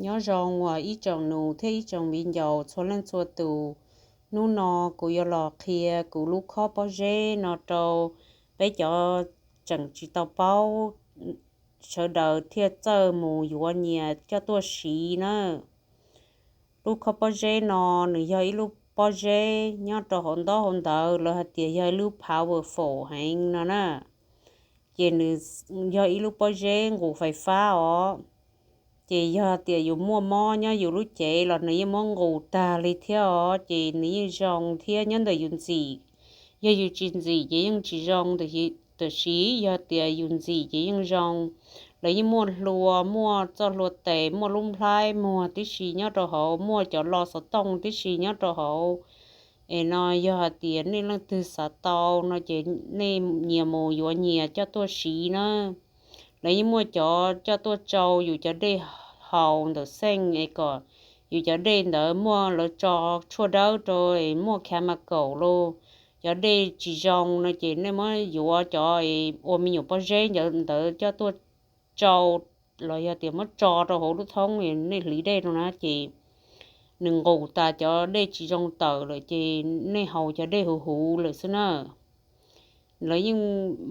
Nyob zoo uas ib tsoom nus thiab ib tsoom viv ncaus txhua leej txhua tus. Hnub no kuv yuav los qhia kuv lub khob pob zeb no rau peb cov tseem tsis tau paub, sawv daws thiaj txawj mus yuav nyias coj tuaj siv na. Lub khob pob zeb no nws yog ib lub pob zeb nyob rau hauv ntaub hauv ntawv, lawv hais tias yog ib lub powerful heev no na. Ces nws yog ib lub pob zeb nqus fais fab os. Ces yog tias yus muaj mob nyob yus lub cev los nws yeej muab nqus tag li thiab os, ces nws yeej zoo thiab nyob ntawm yus ntxim. Yog yus tsis ntxim ces yeej tsis zoo, tab sis yog tias yus ntxim ces yeej zoo. Lawv yeej muaj hlua, muaj txoj hlua tes, muaj lub nplhaib muag tib si nyob rau hauv, muaj cov lo xov tooj tib si nyob rau hauv. Es no yog hais tias nej leej twg xav tau no ces nej nyias mus yuav nyias coj tuaj siv na. Lawv yeej muaj cov coj tuaj tsau yus cov dej haus ntawm xeej es kom yus cov dej ntawd muaj lawv tso tshuaj dawb rau es muaj chemical los cov dej tsis zoo no ces nej muab yuav cov ua me nyuam pob zeb ntawd coj tuaj tsau los yog tias muab tso rau hauv lub thoob nej hliv dej rau na ces nws nqus tas cov dej tsis zoo tawm lawm ces nej haus cov dej huv huv lawm xwb na. Lawv yeej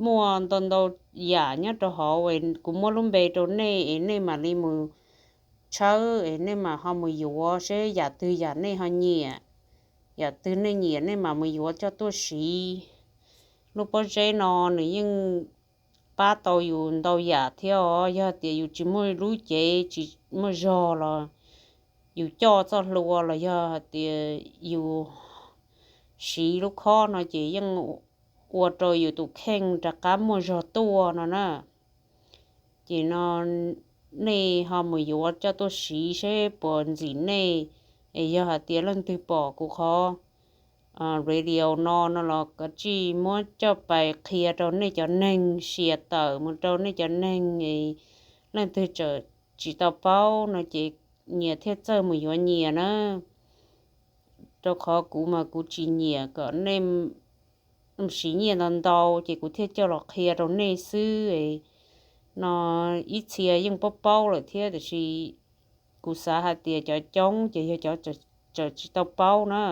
muaj ntau ntau yam nyob rau hauv, kuv muab lub npe rau nej es nej mam li mus tshawb es nej mam ho mus yuav seb yam twg yam nej ho nyiam, yam twg nej nyiam nej mam mus yuav coj tuaj siv. Lub pob zeb no nws yeej pab tau yus ntau yam thiab os. Yog tias yus tsis muaj lub cev tsis muaj zog los yus coj txoj hlua los yog hais tias yus siv lub khob no ces yeej ua rau yus tus kheej rov qab muaj zog tuaj no na. Ces no nej ho mus yuav coj tuaj siv seb puas ntxim nej. Es yog hais tias leej twg pom kuv qhov radio no no los kav tsij muab coj pais qhia rau nej cov neeg, share tawm mus rau nej cov neeg, leej twg tseem tsis tau paub no ces nyias thiaj txawj mus yuav nyias na. Rau qhov kuv mas kuv tsis nyiam kom nej siv nyiaj ntau ntau ces kuv thiaj coj los qhia rau nej xwb. No ib txhia yeej paub paub lawm thiab, tiam sis kuv xav hais tias cov coob ces yog cov tseem tsis tau paub na.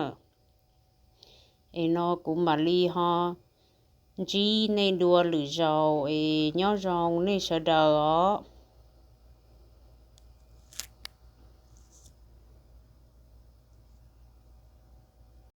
Es no kuv mam li ho ntsib nej dua lwm zaus es nyob zoo nej sawv daws os.